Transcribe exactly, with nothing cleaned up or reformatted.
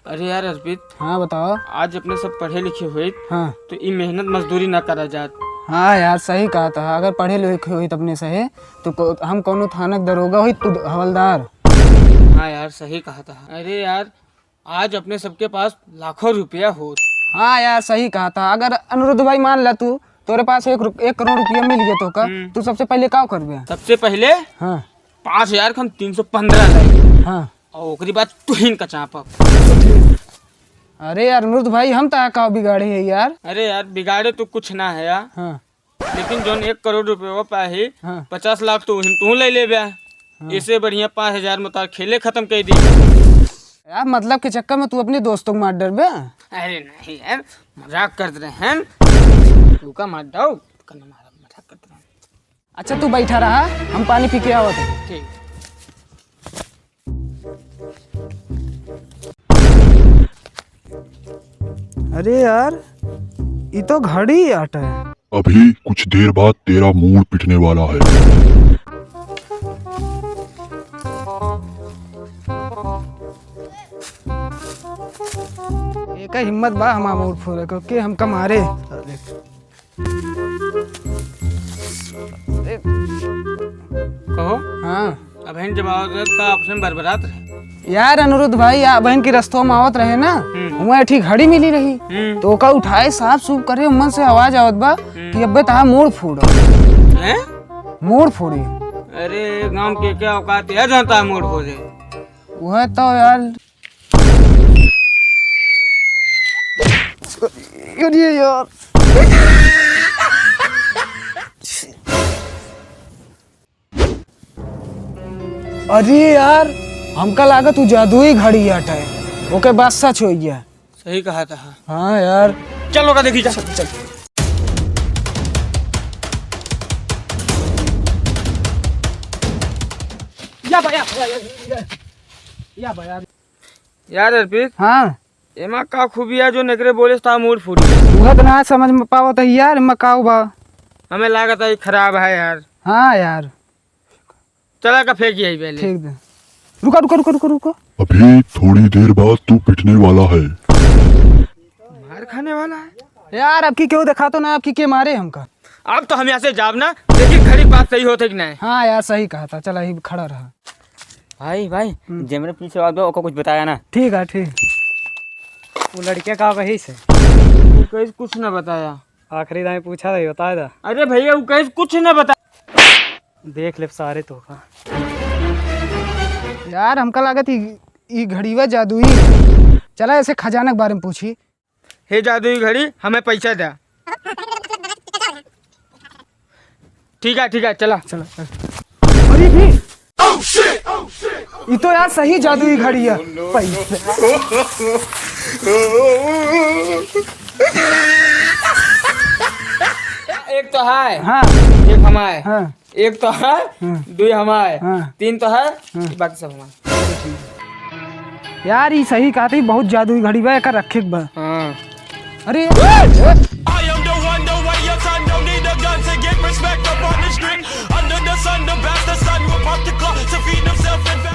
अरे यार अर्पित, हाँ बताओ। आज अपने सब पढ़े लिखे होइत, हाँ। तो ई मेहनत मजदूरी ना करा जात। हाँ यार, सही कहत ह। अगर पढ़े लिखे होइत अपने सही, तो को-, हम कौनो थाना के दरोगा होइत, तू हवलदार। हाँ यार, सही कहत ह। अरे यार, आज अपने सबके पास लाखों रुपया होत। हाँ यार, सही कहत ह। अगर अनिरुद्ध भाई, मान ला तू, तोरे पास एक रु-, एक करोड़ रुपया मिल गया तोका, हम्म। तू सबसे पहले का करबे? सबसे पहले हाँ। पाँच हजार के हम तीन सौ पन्द्रह लाई। हाँ। और ओकरी बाद तुहिन का चापब। अरे यार अनिरुद्ध भाई, हम तोहार का बिगाड़े है यार? अरे यार, बिगाड़े तो कुछ ना है यार। हाँ। लेकिन जौन एक करोड़ रुपया पाही, हाँ। पचास लाख तो उहिन तू ले लेबे। हाँ। इससे बढ़िया पाँच हजार में तोहार खेले खत्म कर दी। यार, मतलब के चक्कर में तू अपने दोस्तों को मार डरबे? अरे नहीं यार, मजाक करत रहे हैं। तू का मार डाउ, तू का ना मारा, मजाक करत रहे हैं। अच्छा, तू बैठा रहा, हम पानी पी के आवत है। ठीक। अरे यार, ई तो घड़ी आटा है। अभी कुछ देर बाद तेरा मूड पिटने वाला है। एका हिम्मत बा हमार मूड फोड़े, क्योंकि हमका मारे। कहो। हाँ। अबहिन जब आवत रहे, तो का आपस में बरबरात रहे? यार अनिरुद्ध भाई, आ बहिन की रस्तों में आवत रहे ना, हम्म। हुआँ एक ठी घड़ी मिली रही, हम्म। तो ओका उठाए साफ सूफ करे, मन से आवाज आवत बा हम्म। कि अब्बे तोहार मूड़ फोड़ो। हैं? मूड़ फोड़ी। अरे गांव के क्या औकात है, जानता है मूड़ फोड़े? वह तो यार। अरे यार। अरे यार, हमका लागत उ जादुई घड़ी हटे, ओके बात सच होइ गया। सही कहा था। हाँ यार। चलो का देखी जा। चल, चल। या बा, या, या, या, या, या बा यार। यार अर्पित। हाँ। एमा का खूबी है जो नेकरे बोले से ता मूड फूट गया? उहे तो ना समझ में पावत है यार, एमा का बा? हमें लागत है खराब है यार। हाँ यार। चला का फेंक आई पहले। ठीक दे। रुका, रुका, रुका, रुका, रुका। अभी थोड़ी देर बाद तू पिटने वाला है। मार खाने वाला है? यार, अब की क्यों देखा तो ना, अब की के मारे हमका? अब तो हम यहाँ से जाब ना, देखी घड़ी बात सही होते कि नहीं। हाँ यार, सही कहा था, चला ही खड़ा रहा। भाई, भाई, हम्म। जे मेरे पीछे वाला बा, ओको कुछ बताया ना। ठीक है, ठीक। वो लड़किया का वही से? वो कहीं कुछ ना बताया। आखिरी दाई पूछा रही, बताया था। अरे भैया, वो कहीं कुछ ना बता। देख ले सारे तोहका। यार, हमका लागत ई, ई घड़ीवा जादुई है। चला, ऐसे खजाना के बारे में पूछी। हे जादुई घड़ी, हमें पैसा दे। ठीक है, ठीक है, चला। चला, चला। अरे भी, ई तो यार सही जादुई घड़ी है। पैसा। एक तो है। हाँ। एक हमारे। हाँ। एक तो है, हाँ। दुई हमारे, हाँ। तीन तो है, हाँ। बाकी सब हमारे। यार, ई सही कहा था, ई बहुत जादुई घड़ी बा, एका रखे के बा। हाँ। अरे I am the one, the way your son don't need a gun to get respect up on the street. Under the sun, the bastard son will pop the clock to feed himself and